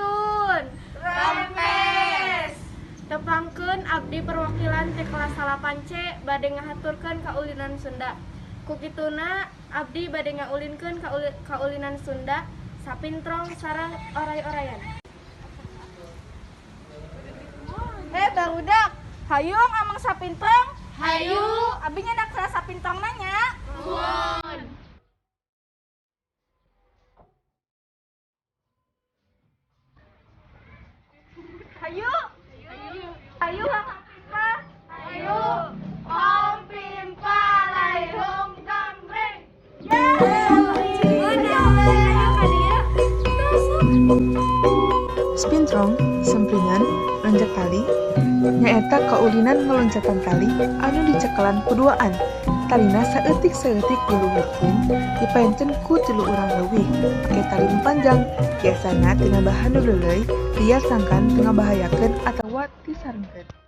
Sampurasun. Rampes. Tepangkeun abdi perwakilan ti kelas 8C bade ngahaturkeun kaulinan Sunda. Ku kituna abdi bade ngaulinkeun kaulinan Sunda sapintrong sareng oray-orayan. Hei barudak, hayung amang sapintrong. Hayu. Abi nyandak salah sapintrong nanya. Nuhun. Hayu. Hayu Kang Hayu. Om Pimpa Laihung Gambreng. Spintrong, sempringan, loncat tali, nyaeta kaulinan ngaloncatan tali anu dicekelan ku duaan. Talina saeutik-saeutik diluhurkeun dipaenkeun ku tilu urang leuwih make tali nu panjang, biasana tina bahan nu leuleuy, liar sangkan teu ngabahayakeun atawa tisarengkeun.